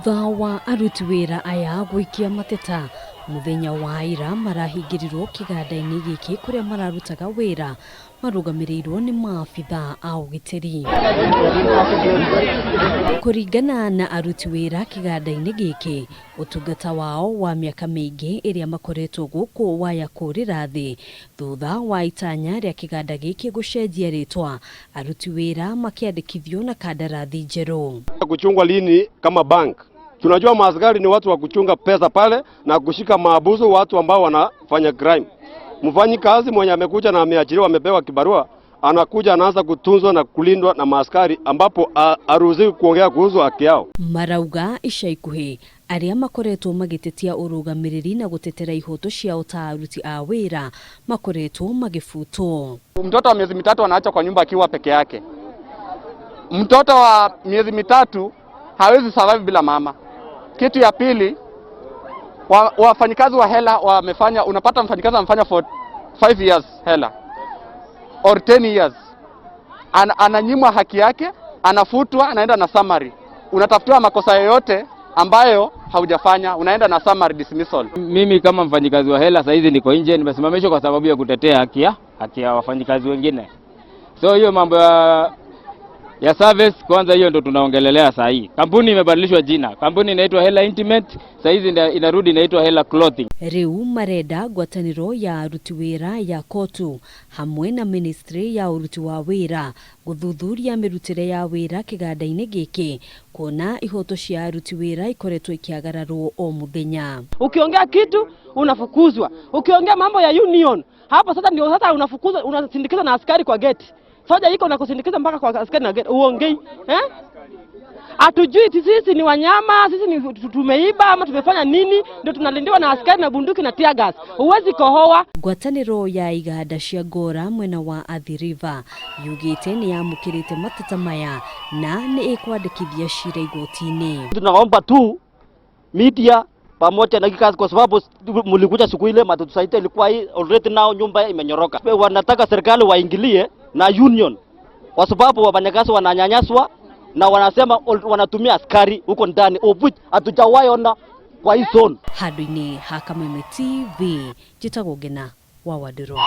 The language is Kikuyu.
Thutha wa aruti wĩra aya gũikia mateta mũthenya wa ira, marahingĩrirwo kĩganda-inĩ gĩkĩ kũrĩa mararutaga wĩra marũgamĩrĩirwo nĩ maabithaa a ũgitĩri. Kũringana na aruti wĩra kĩganda-inĩ gĩkĩ, ũtungata wao wa mĩaka mĩingĩ ĩrĩa makoretwo gũkũ waya kũrĩra thĩ thutha wa itanya rĩa kĩganda gĩkĩ gũcenjia rĩtwa, aruti wĩra makĩandĩkithio na kandarathi njerũ. Kuchungwa lini kama bank? Tunajua maaskari ni watu wa kuchunga pesa pale na kushika maabusu watu ambao wanafanya crime. Mfanyi kazi mwenye amekuja na ameajiriwa, amepewa kibarua, anakuja anaanza kutunzwa na kulindwa na maaskari, ambapo haruhusiwi kuongea kuhusu haki yao. Marauga ica ikuhĩ arĩa makoretwo magĩtetia ũrũgamĩrĩri na gũtetera ihoto ciao ta aruti a wĩra makoretwo magĩbutwo. Mtoto wa miezi 3 anaachwa kwa nyumba akiwa peke yake. Mtoto wa miezi 3 hawezi survive bila mama. Kitu ya pili, wafanyikazi wa Hela wamefanya, unapata mfanyikazi amefanya for 5 years Hela or 10 years. Ananyimwa haki yake, anafutwa, anaenda na summary. Unatafutiwa makosa yoyote ambayo haujafanya, unaenda na summary dismissal. Mimi kama mfanyikazi wa Hela saizi niko nje, nimesimamishwa kwa sababu ya kutetea haki ya wafanyikazi wengine. So hiyo mambo ya service kwanza, hiyo ndo tunaongelelea saa hii. Kampuni imebadilishwa jina. Kampuni inaitwa Hela Intimate, saa hizi inarudi inaitwa Hela Clothing. Riu marenda ngwatanĩro ya aruti wĩra ya COTU hamwe na ministry ya ũruti wa wĩra gũthuthuria mĩrutĩre ya wĩra kĩganda-inĩ gĩkĩ, kuona ihoto cia aruti wĩra ikoretwo ikĩagararwo o mũthenya. Ukiongea kitu unafukuzwa, ukiongea mambo ya union hapo sasa ndio sasa unafukuzwa, unasindikizwa na askari kwa gate. Soja iko na kusindikiza mpaka kwa askari na gate, uongei eh? Hatujui sisi ni wanyama, sisi ni tumeiba ama tumefanya nini, ndio tunalindiwa na askari na bunduki na tear gas. Huwezi kohoa. Ngwatanĩro ya iganda cia Ngora mwena wa Athi River yugĩte nĩ yamũkĩrĩte mateta maya na nĩ ĩkwandĩkithia cira igoti-inĩ. Tunaomba tu media pamoja na kikazi, kwa sababu mlikuja siku ile matusaidie, ilikuwa hii already now nyumba imenyoroka. Wanataka serikali waingilie na union, kwa sababu wafanyakazi wananyanyaswa na wanasema wanatumia askari huko ndani, of which hatujawahi ona kwa hii zone. Handũ-inĩ ha Kameme TV, njĩtagwo Ngena wa Wandirũ.